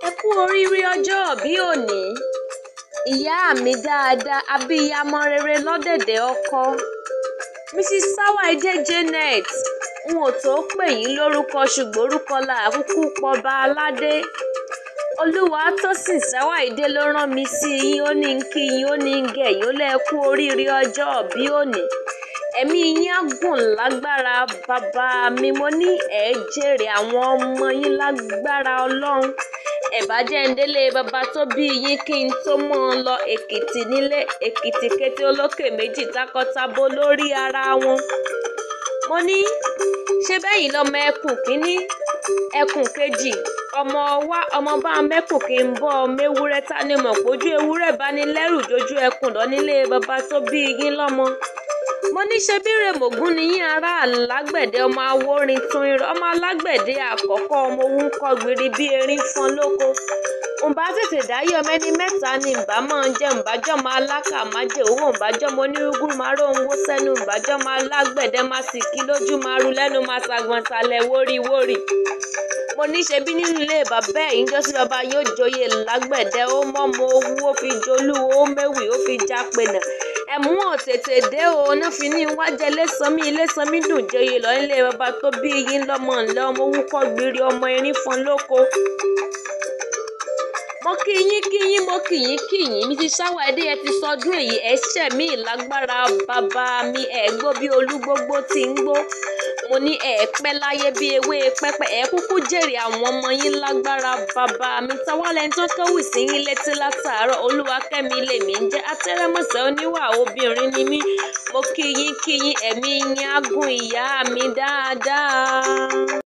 Ẹ kú oríire ọjọ́òbí òní, ìyá mi dáadáa, abiyamọ rere lọ́dẹ̀dẹ̀ ọkọ. Mrs Sawáìdé Janet, n ò tó pè yín lórúkọ ṣùgbọ́n orúkọ là kúkú pọba aládé. Olúwatósìn Sawáìdé ló rán mi sí yín, ó ní ń kí yín, ó ní ń gẹ̀ yín, ó lẹ́ kú oríire ọjọ́òbí òní. Ẹ̀mí yín á gùn lágbára bàbá mi, mo ní ẹ̀ jèrè àwọn ọmọ yín lágbára Ọlọ́run. Ẹ bá jẹ́ ń délé bàbá tó bí yín kí n tó mọ́ ọ lọ Èkìtì nílé, Èkìtì kété olókè méjì takọtabo lórí ara wọn. Mo ní, ṣé bẹ́yìn lọmọ ẹkùn kínní, ẹkùn kejì, ọmọ wa, ọmọ bá mẹ́kùn kí n bọ́ mewúrẹ́, ta ni mọ̀ pójú ewúrẹ́ bá ní lẹ́rù jójú ẹkùn lọ nílé bàbá tó bí yín lọ́mọ. Mo ní ṣe bí Rèmògún ni yín, ará alágbẹ̀dẹ, ọmọ awórin tún irọ́, ọmọ alágbẹ̀dẹ àkọ́kọ́, ọmọ owú ń kọ́ gbiri bí erin fọn lóko. Ǹbá tètè dáyé, ọmọ ẹni mẹ́ta ni ǹbá máa ń jẹ́, ǹbá jọ́mọ alákà má jẹ́ owó, ǹbá jọ́mọ onírúurú máa róhun wó sẹ́nu, ǹbá jọ́mọ alágbẹ̀dẹ má sì kí lójú máa ru lẹ́nu máa ṣàgbọ̀n ṣàlẹ̀ wóríwórí. Mo ní ṣe bí nínú ilé bàbá ẹ̀yìn jọ́sí bàbá yóò joyè lágbẹ̀dẹ, ó mọ́mọ owú, ó fi jolúwo, ó méwì, ó fi jápẹ̀nà. Ẹ̀mú ò tètè dé o, ná fi ní wájẹ Ilésanmí, Ilésanmí dùn joyè lọ nílé bàbá tó bí yín lọ́mọ ńlẹ́, ọmọ owú kọ́ gbiri, ọmọ erin fọn lóko. Mo kí yín kí yín, mo kí yín kí yín, Mrs Sawáìdé, ẹ ti sọdún èyí, ẹ ṣẹ̀ mí lágbára bàbá mi, ẹ gbó bí olúgbógbó ti ń gbó. Mo ní ẹ pẹ́ láyé bí ewé pẹ́pẹ́, ẹ kúkú jèrè àwọn ọmọ yín lágbára bàbá mi. Tawálẹ̀ tó kéwì sí yín létí látàárọ̀, Olúwakẹ́mi lèmi ń jẹ́, atẹ́rẹ́mọṣẹ́ oníwà obìnrin ni mí. Mo kí yín kí yín, ẹ̀mí yín á gùn ìyá mi dáadáa.